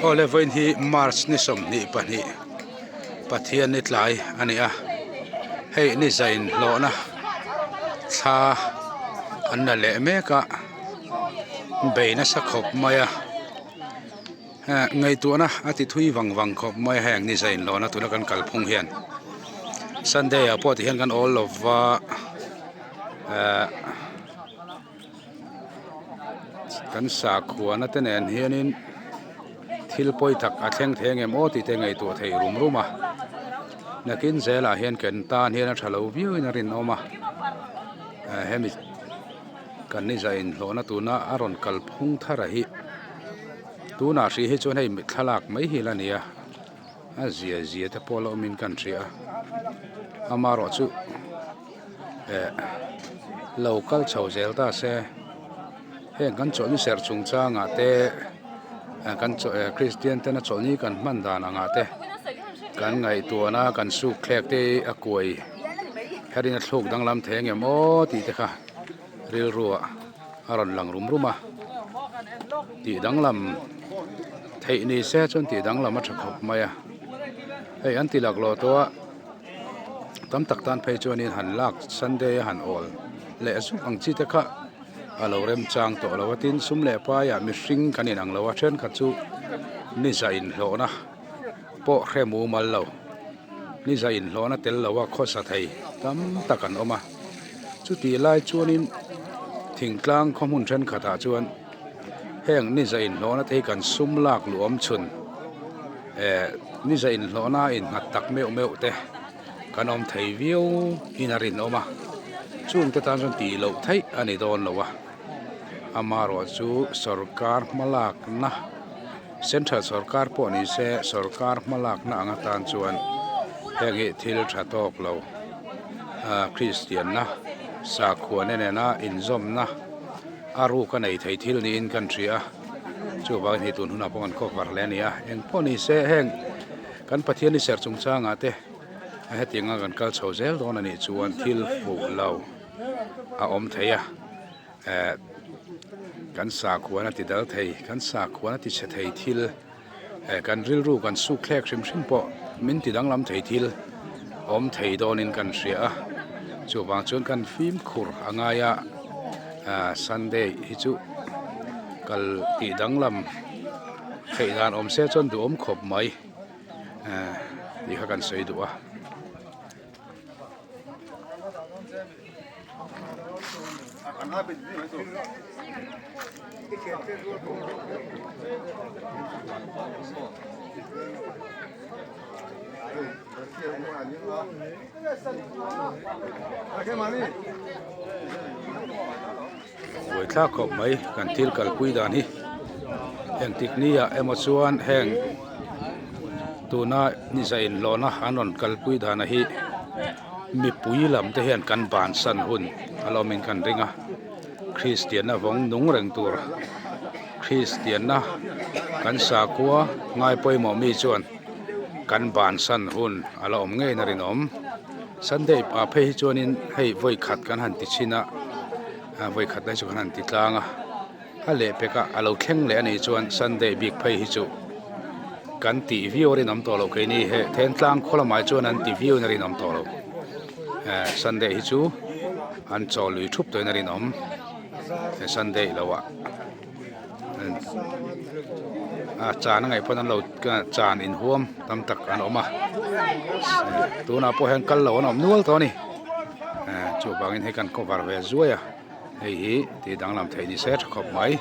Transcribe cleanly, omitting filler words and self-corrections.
Awle vawiin hi March ni 22 Pathian ni tlai a ni a, hei ni zain hlawhna thla an la leh mek a, bei nasa khawp mai a, ngaihtuahna a ti thui vang vang khawp mai a heng ni zain hlawhna tuna kan kalphung hian Sunday ah pawh tihian kan awl lova ehh. Kan sakhuana te nen hianin thil pawi tak a thleng thei angem aw tih te ngaihtuah theih rum rum a, nakin zelah hian kan tan hian a tha lo viau in a rinawm a, hemi kan ni zah inhlawhna tuna a rawn kal phung thar a hi tunah hrih hi chuan hei thlalak mai hi la ni a. A zia zia te pawh la awmin kan hria a, amaherawh chu eh lo kal chho zel ta se heng kan chawlhni serh chungchangah te eh kan chaw eh kristian tena chawlhni kan hman dan angah te kan ngaihtuahna kan suk thlek te hi a kuai herin a thluk danglam thei angem aw tih te kha rilruah a rawn lang rum rum a tih danglam theih ni se chuan tih danglam a tha khawp mai a hei an ti laklawh tawh a tam tak tan phei chuanin han lak sunday a han awl leh zuk ang chi te kha a lo remchang tawh lo a tin sum leh paiah mihring kan inang lo a thenkhat chu ni za inhlawhna pawh hre mumal lo. Ni za inhlawhna tel lo a khawsa thei tam tak an awm a, chutih lai chuanin thingtlang khaw hmun thenkhatah chuan heng ni za inhlawhna te hi kan sum lak luh awm chhun eh ni za inhlawhna a innghat tak meuh meuh te kan awm thei viau in a rinawm a, chungte tan chuan tih loh theih a ni dawn lo a, amaherawh chu sorkar hmalakna. Central sorkar pawh ni se sorkar hmalakna ang atan chuan heng hi thil tha tawk lo ah Kristianna sakhuana nena inzawmna a ruk a nei thei thil niin kan hria a chuvangin hei tun hunah pawh kan cover hle a ni a engpawh ni se heng kan Pathian ni serh chungchangah te hetiang a kan kal chho zel dawn a nih chuan thil fuh lo a awm thei a. Eh kan sakhuan a ti dal thei kan sakhuan a ti chhe thei thil eh kan rilru kan suk thlek hrim hrim pawh min ti danglam thei thil awm thei dawnin kan hria a chuvang chuan kan fimkhur a ngai a ah sunday hi chu kal tih danglam theih dan awm se chuan duhawm khawp mai eh tih kha kan sawi duh a. Buaithlak khawp mai kan thil kalpui dan hi engtik ni ah emaw chuan heng tuna ni za inhlawhna an rawn kalpui dan hi mipui lam te hian kan bansan hun a la awmin kan ring a kristianna vawng nung reng tur kristianna kan sakhua ngai pawimawh mi chuan kan bansan hun a la awm ngeiin a rinawm. Sunday ah phei hi chuanin hei vawi khat kan han ti chhin a ah vawi khat lai chu kan han ti tlang a a lehpek a a lo thleng leh a nih chuan Sunday bik phei hi chu kan tih viau a rinawm tawh loh keini he Thentlang khaw lamah hi chuan an ti viau in a rinawm tawh lo eh Sunday hi chu an chaw lui thup tawhin a rinawm Sunday lo ah. A chan a ngaih pawn an lo chan inhuam tam tak an awm a tunah pawh hian kal lo an awm nual tawh a ni chuvangin hei kan cover ve zuai a hei hi tih danglam theih ni se tha khawp mai.